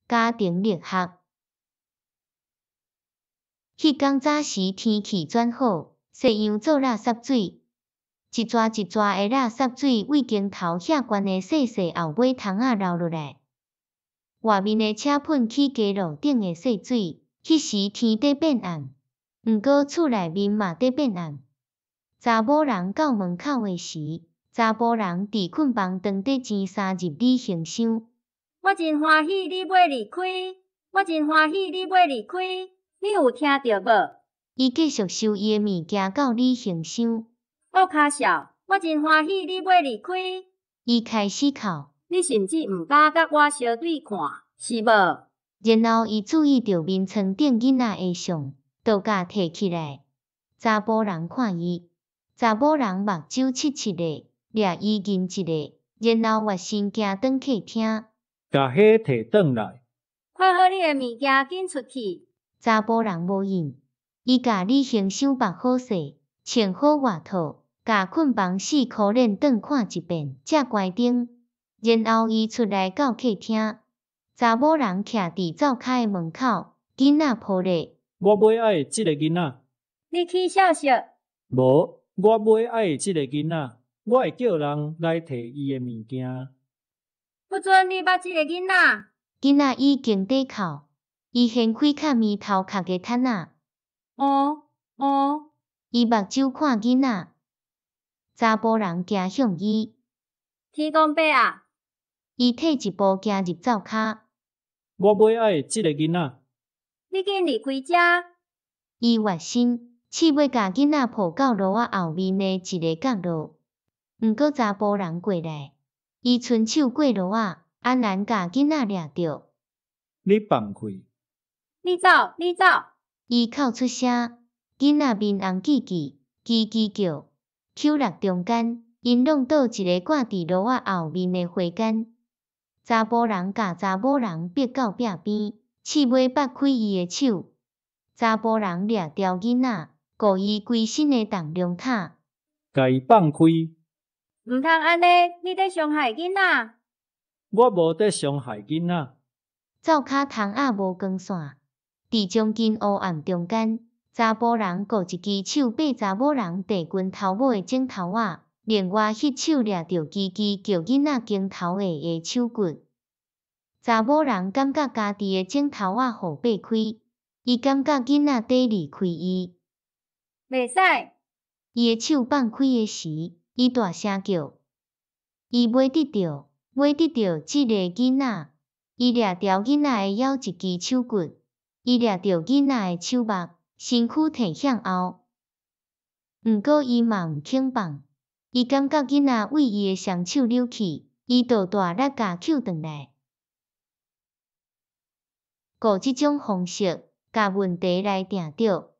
家庭力學。彼工早時天氣轉好，夕陽做垃圾水，一逝一逝的垃圾水對鏡頭遐懸的細細後尾窗仔流落來。外面的車噴起街路頂的細水，彼時天佇變暗，毋過厝內面嘛佇變暗。查某人到門口的時，查埔人佇睏房當底錢衫入旅行箱。我真歡喜你欲離開，我真歡喜你欲離開，你有聽著無？伊繼續收伊的物件到旅行箱。哦，卡笑，我真歡喜你欲離開。伊開始哭。你甚至毋敢佮我相對看，是無？然後伊注意著眠床頂囡仔的相，就共提起來。查埔人看伊，查某人目睭揤揤的，掠伊認一下，然後躍身行轉客廳。共彼提轉來。看好你的物件，緊出去。查埔人無應，伊共旅行箱縛好勢，穿好外套，共睏房四箍鏈轉看一遍，才關燈。然後伊出來到客廳，查某人徛佇灶跤的門口，囡仔抱咧。我欲愛這个囡仔。你起笑笑。無，我欲愛這个囡仔，我會叫人來提伊的物件。不准你捌這个囡仔。囡仔已經佇哭，伊掀開較暝頭殼的毯仔。哦哦。伊目睭看囡仔，查埔人行向伊。天公伯啊！伊退一步行入灶跤。我欲愛這个囡仔。你緊離開遮。伊躍身，試欲共囡仔抱到爐仔後面的一个角落。毋過查埔人過來，伊伸手過爐仔，安然共囡仔掠著。你放開！你走，你走！伊哭出聲，囡仔面紅記記，吱吱叫，搝落中間，𪜶弄倒一个掛佇爐仔後面的花桿。查埔人共查某人逼到壁邊，試欲拔開伊的手。查埔人掠牢囡仔，顧伊規身的重量塔。共伊放開！毋通按呢，你佇傷害囡仔。我無佇傷害囡仔。灶跤窗仔無光線，佇將近烏暗中間，查埔人顧一支手爬查某人地裙頭尾的枕頭仔。另外，彼手掠著吱吱叫囡仔肩頭下的手骨。查某人感覺家己的枕頭仔予擘開，伊感覺囡仔佇離開伊。袂使。伊的手放開的時，伊大聲叫。伊欲得著，欲得著這个囡仔。伊掠牢囡仔的腰一支手骨，伊掠著囡仔的手目，身軀退向後。毋過伊嘛毋肯放。伊感覺囡仔對伊的雙手扭去，伊就大力共搝轉來。顧這種方式，共問題來定著。